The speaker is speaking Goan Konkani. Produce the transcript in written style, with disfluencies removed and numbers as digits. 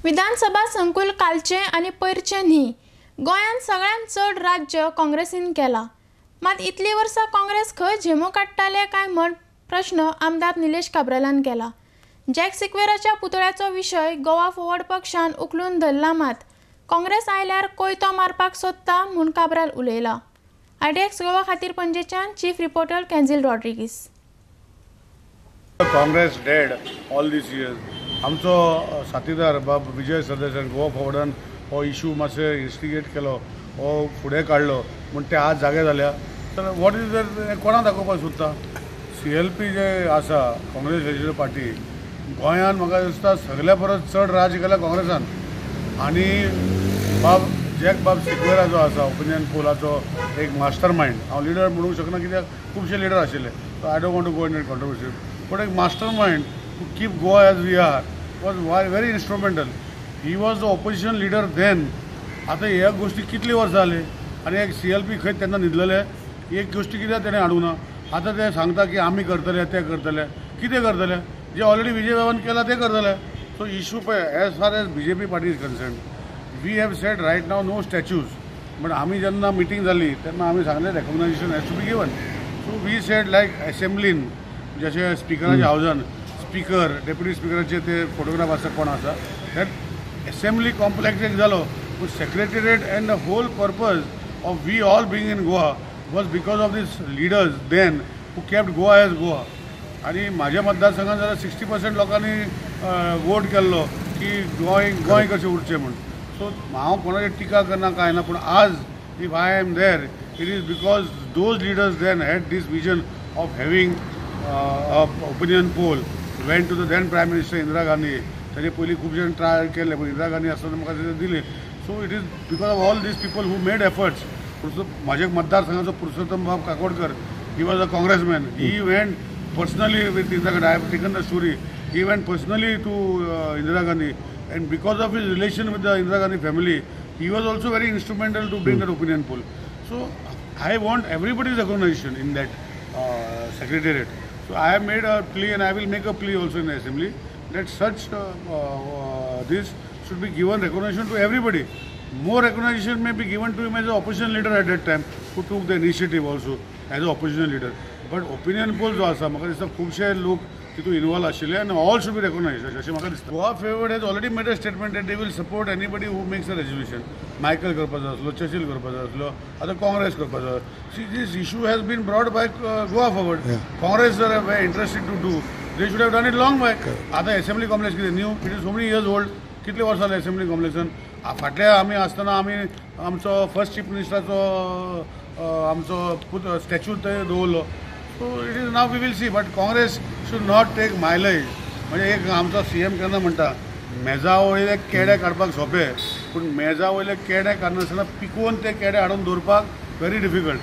विधानसभा संकुल कालचें आनी पयरचें न्ही, गोंयांत सगळ्यांत चड राज्य काँग्रेसीन केलां. मात इतलीं वर्सां काँग्रेस खंय झेमो काडटाले काय म्हण प्रश्न आमदार निलेश काब्रालान केला. जॅक सिक्वेराच्या पुतळ्याचो विशय गोवा फॉरवर्ड पक्षान उखलून धरला, मात काँग्रेस आयल्यार कोयतो मारपाक सोदता म्हूण काब्राल उलयला. आयडीएक्स गोवा खातीर पणजेच्यान chief reporter Kenzil Rodrigues. Congress dead all these years. आमचो साथीदार बाब विजय सरदेसाय गोवा फॉरवर्डान हो इशू मातशें इन्स्टिगेट केलो, हो फुडें काडलो म्हूण ते आज जागे जाल्या. तर what is दर कोणाक दाखोवपाक सोदता? सी एल पी जे आसा काँग्रेस लेजिस्लेटिव्ह पार्टी गोंयांत म्हाका दिसता सगल्या परस चड राज्य केलां काँग्रेसान. आनी बाब जॅक बाब सिक्वेरा जो आसा ओपिनियन पोलाचो एक मास्टर मायंड, हांव लिडर म्हणूंक शकना कित्याक खुबशे लिडर आशिल्ले, so I don't want to go in controversy, but एक mastermind to keep Goa as we are was very instrumental. He was the opposition leader then. आतां ह्या गोश्टी कितली वर्सां जाली आनी एक सी एल पी खंय तेन्ना न्हिदलेले, एक गोश्टी कित्याक तेणें हाडूंक ना. आतां ते सांगता की आमी करतले ते करतले, कितें करतले? जे ऑलरेडी विजय बाबान केलां तें करतले. सो इशू पळय, as far as B J P party is concern, we have said right now no statues. But आमी जेन्ना मिटींग जाली तेन्ना आमी सांगलें recognisation has to be given. So we said like असेंब्लीन जशें स्पिकराच्या हावजान स्पिकर डेप्युटी स्पिकराचे ते फोटोग्राफ आसा कोण आसा, that assembly complex एक जालो. पूण secretariat and the whole purpose of we all being in Goa was because of these leaders then who kept Goa as Goa. आनी म्हाज्या मतदारसंघात जाल्यार 60% लोकांनी वोट केल्लो की गोंय गोंय कशें उरचें म्हूण. सो हांव कोणाचेर टिका करना कांय ना, पूण आज if I am there it is because those leaders then had this vision of having opinion poll, went to the then prime minister Indira Gandhi. ताजे पयलीं खूब जाण ट्राय केले पूण इंदिरा गांधी आसतना म्हाका तें दिलें. So it is because of all these people who made efforts. म्हाज्या मतदारसंघाचो पुरुषोत्तम बाब Kakodkar, he was a congressman, he went personally with Indira Gandhi. I have taken the story. He went personally to Indira Gandhi, and because of his relation with the Indira Gandhi family, he was also very instrumental to bring that opinion poll. So I want everybody's recognition in that secretariat. So I have made a plea, and I will make a plea also in the assembly that such this should be given recognition to everybody. More recognition may be given to him as an opposition leader at that time, who took the initiative also as an opposition leader. But opinion poll जो आसा म्हाका दिसता खुबशे लोक तितून इनवॉल्व आशिल्ले आनी ऑल should be recognised अशें म्हाका दिसता. Goa Forward has already made a statement that they will support anybody who makes a resolution. Michael करपाचो आसलो, चर्चिल करपाचो आसलो, आतां काँग्रेस करपाचो. See, this issue has been brought by Goa Forward. Congress जर were interested to do, they should have done it long back. आतां एसेंब्ली कॉम्प्लेक्स कितें new, it is so many years old. कितले वर्सां जाले एसेंब्ली कॉम्प्लेक्सान? फाटल्या आमी आसतना आमी आमचो फर्स्ट चीफ मिनिस्टराचो आमचो स्टॅच्यू थंय दवरलो. So it is now we will see, but Congress should not take mileage. म्हणजे एक आमचो सी एम केन्ना म्हणटा मेजा वयले केडे काडपाक सोंपें, पूण मेजा वयले केडे काडनासतना पिकोवन ते केडे हाडून दवरपाक व्हेरी डिफिकल्ट.